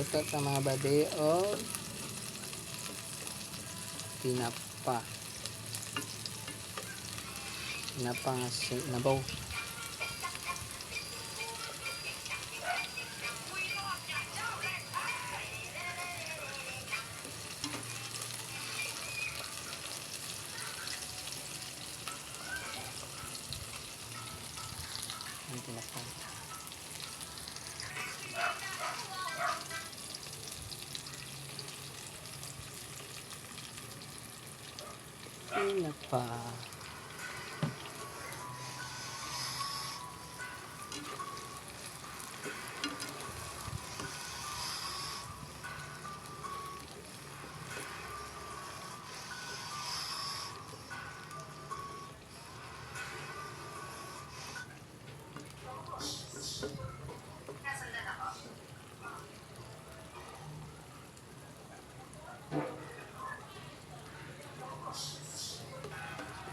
Magluto ta, mga bade, og tinapa. Tinapa nga sinabaw. Ang tinapa. Tinapa.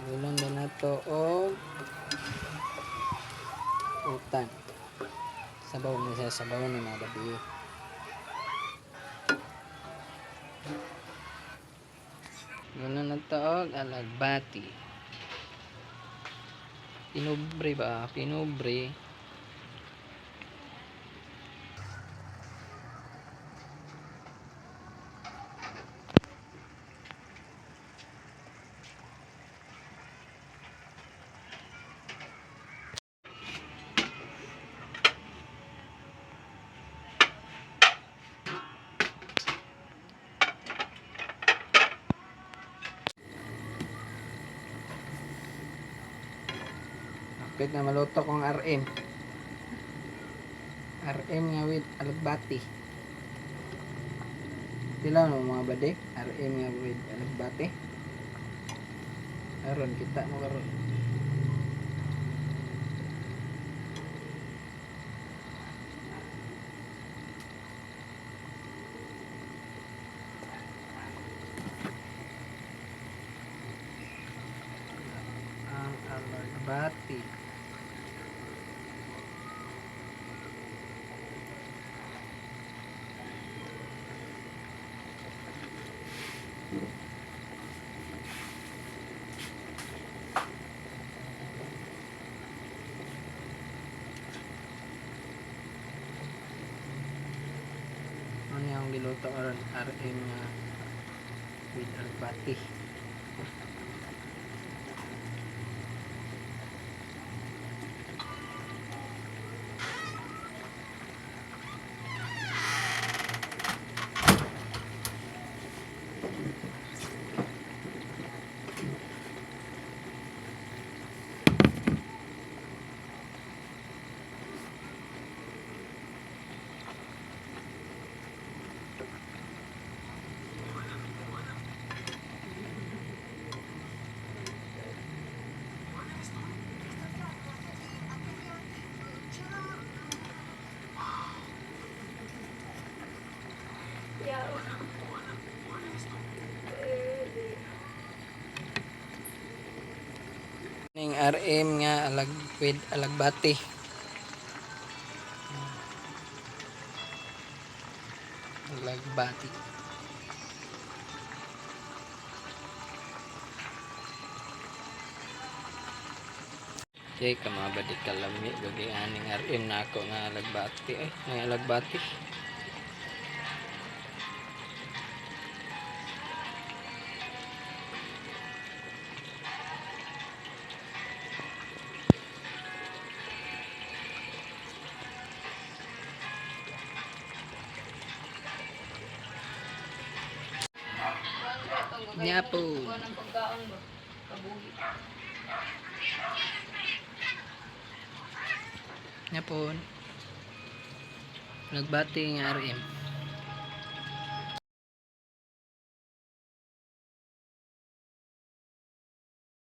Gulon na nato og utan. Sabaw ni siya, sabaw ni, mga badi. Gulon na to og alagbati. Pinubre ba? Pinubre. Kapit na maluto kong RM. RM nga with alagbati. Tilaw no, mga bade, RM nga with alagbati. Aron kita mo karon. Ang alagbati. Ano yung giluto karon, RM nga with alagbati. Yeah. Ning RM nga alag with alagbati. Alagbati. Okay, ka, mga badi, kalami gagi aning RM na ako nga alagbati ay nga alagbati. Nyapon. Kuha ng pagkaon ba? Kabuhi. Nyapon. Alagbati nga RM.